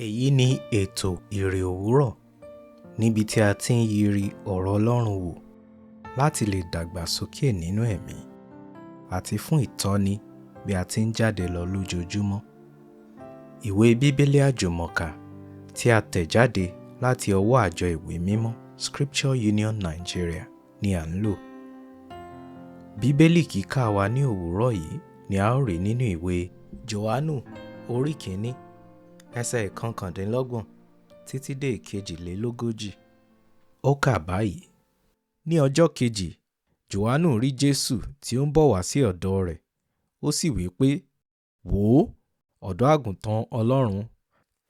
Èyí ni ètò Ìrè Òwúrọ̀ níbi tí a ti ń yiri ọ̀rọ̀ Ọlọ́run wò láti lè dàgbàsókè nínú ẹ̀mí àti fún ìtọ́ni bí a ti ń jáde lọ lójoojúmọ́. Ìwé Bíbélì Àjùmọ̀kà tí a tẹ̀ jáde láti ọwọ́ àjọ ìwé mímọ́ Scripture Union Nigeria ni à ń lò. Bíbélì kíkà wa ní òwúrọ̀ yìí ni a ó rí nínú ìwé Jòhánù orí kìíní ẹsẹ̀ ìkọkàndínlọ́gbọ̀n títí dé ìkejìlélógójì. Ó kà báyìí. Ní ọjọ́ kejì, Jòhánù rí Jésù tí ó ń bọ̀ wá sí ọ̀dọ̀ rẹ̀, ó sì wí pé, Wò ó, ọ̀dọ́ àgùntàn Ọlọ́run,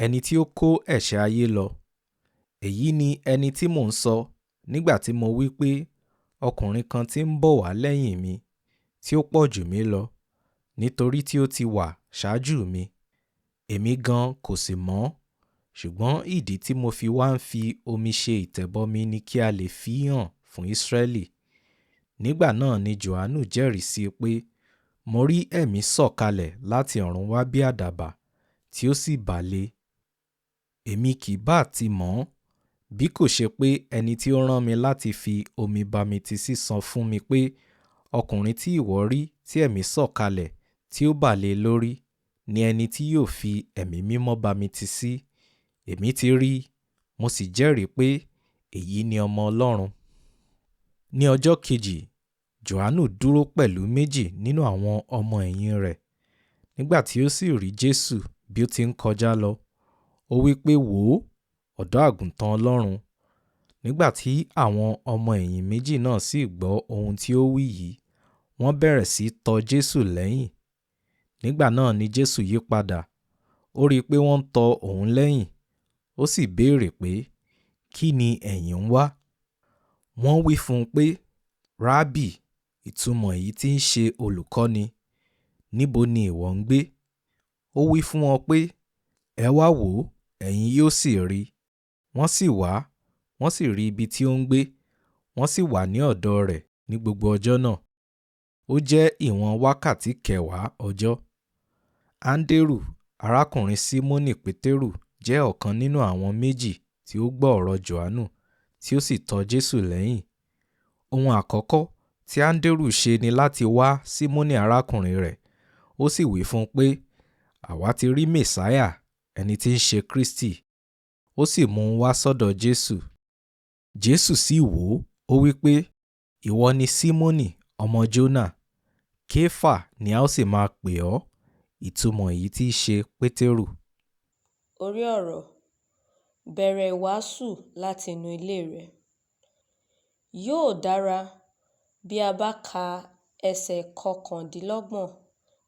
ẹni tí ó kó ẹ̀ṣẹ̀ ayé lọ. Èyí ni ẹni tí mò ń sọ nígbà tí mo wí pé, ọkùnrin kan tí ń bọ̀ wá lẹ́yìn mi, tí ó pọ̀ jù mí lọ, nítorí tí ó ti wà ṣáájú mi. Èmi gan kò sì mọ̀ ọ́n, ṣùgbọ́n ìdí tí mo fi wá ń fi omi ṣe ìtẹ̀bọmi ni kí a lè fi hàn fún Ísírẹ́lì. Nígbà náà ni Jòhánù jẹ́rìí sí i pé, mo rí ẹ̀mí sọ̀kalẹ̀ láti ọ̀run wá bí àdàbà, tí ó sì bà lé. Èmi kì bá ti mọ̀ ọ́n, bí kò ṣe pé ẹni tí ó rán mi láti fi omi bamitísí sọ fún mi pé, ọkùnrin tí ìwọ rí tí ẹ̀mí sọ̀kalẹ̀ tí ó bà lé lórí ni ẹni tí yóò fi ẹ̀mí mímọ́ bamitísí. Èmi ti rí i, mo sì jẹ́rìí pé èyí ni ọmọ Ọlọ́run. Ní ọjọ́ kejì, Jòhánù dúró pẹ̀lú méjì nínú àwọn ọmọ ẹ̀yìn rẹ̀. Nígbà tí ó sì rí Jésù bí ó ti ń kọjá lọ, ó wí pé, wò ó, ọ̀dọ́ àgùntàn Ọlọ́run. Nígbà tí àwọn ọmọ ẹ̀yìn méjì náà sì gbọ́ ohun tí ó wí yìí, wọ́n bẹ̀rẹ̀ sí tọ Jésù lẹ́yìn. Nígbà náà ni Jésù yí padà, ó rí i pé wọ́n ń tọ òun lẹ́yìn, ó sì béèrè pé, kí ni ẹ̀yin ń wá? Wọ́n wí fún un pé, Rábì, ìtumọ̀ èyí tí ń ṣe olùkọ́ni, níbo ni ìwọ ń gbé? Ó wí fún wọn pé, ẹ wá wò ó, ẹ̀yin yóò sì rí. Wọ́n sì wá, wọ́n sì rí ibi tí ó ń gbé, wọ́n sì wà ní ọ̀dọ̀ rẹ̀ ní gbogbo ọjọ́ náà. Ó jẹ́ ìwọ̀n wákàtí kẹwàá ọjọ́. Áńdérù, arákùnrin Símónì Pétérù jẹ́ ọ̀kan nínú àwọn méjì tí ó gbọ́ ọ̀rọ̀ Jòhánù tí ó sì tọ Jésù lẹ́yìn. Ohun àkọ́kọ́ tí Áńdérù ṣe ni láti wá Símónì arákùnrin rẹ̀, ó sì wí fún un pé, àwa ti rí Mèsáyà, ẹni tí ń ṣe Kristi. Ó sì mú un wá sọ́dọ̀ Jésù. Jésù sì wò ó, ó wí pé, ìwọ ni Símónì, ọmọ Jónà. Kéfà ni a ó sì máa pè ọ́, ìtumọ̀ èyí tí í ṣe Pétérù. Orí ọ̀rọ̀ bẹ̀rẹ̀ ìwàásù láti inú ilé rẹ̀. Yóò dára bí a bá ka ẹsẹ̀ kọkàndínlọ́gbọ̀n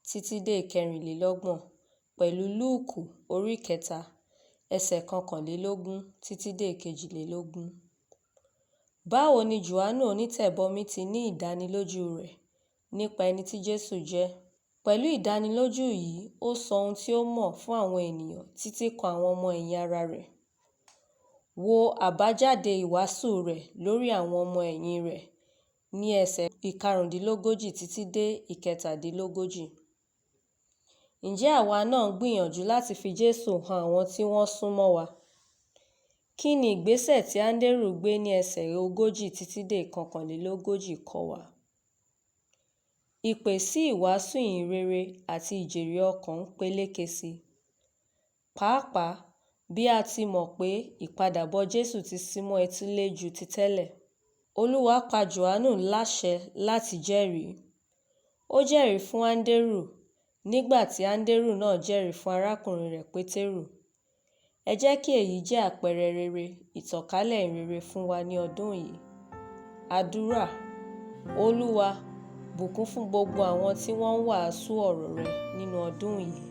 títí dé ìkẹrìnlélọ́gbọ̀n pẹ̀lú Lúùkù orí kẹta ẹsẹ̀ kọkànlélógún títí dé ìkejìlélógún. Báwo ni Jòhánù onítẹ̀bọmi ti ní ìdánilójú rẹ̀ nípa ẹni tí Jésù jẹ́? Pẹ̀lú ìdánilójú yìí, ó sọ ohun tí ó mọ̀ fún àwọn ènìyàn títí kan àwọn ọmọ ẹ̀yìn ara rẹ̀. Wo àbájáde ìwàásù rẹ̀ lórí àwọn ọmọ ẹ̀yìn rẹ̀ ní ẹsẹ̀ ìkarùndínlógójì títí dé ìkẹtàdínlógójì. Ǹjẹ́ àwa náà ń gbìyànjú láti fi Jésù hàn àwọn tí wọ́n súnmọ́ wa? Kí ni ìgbésẹ̀ tí Áńdérù gbé ní ẹsẹ̀ ogójì títí dé ìkọkànlélógójì kọ́ wa? Ìpè sí ìwàásù ìhìnrere àti ìjèrè ọkàn ń peléke sí i. Pàápàá bí a ti mọ̀ pé ìpadàbọ̀ Jésù ti súnmọ́ etílé ju ti tẹ́lẹ̀. Olúwa pa Jòhánù láṣẹ láti jẹ́rìí. Ó jẹ́rìí fún Áńdérù nígbà tí Áńdérù náà jẹ́rìí fún arákùnrin rẹ̀ Pétérù. Ẹ jẹ́ kí èyí jẹ́ àpẹẹrẹ rere ìtànkálẹ̀ ìhìnrere fún wa ní ọdún yìí. Àdúrà. Olúwa, bùkún fún gbogbo àwọn tí wọ́n ń wàásù ọ̀rọ̀ rẹ nínú ọdún yìí.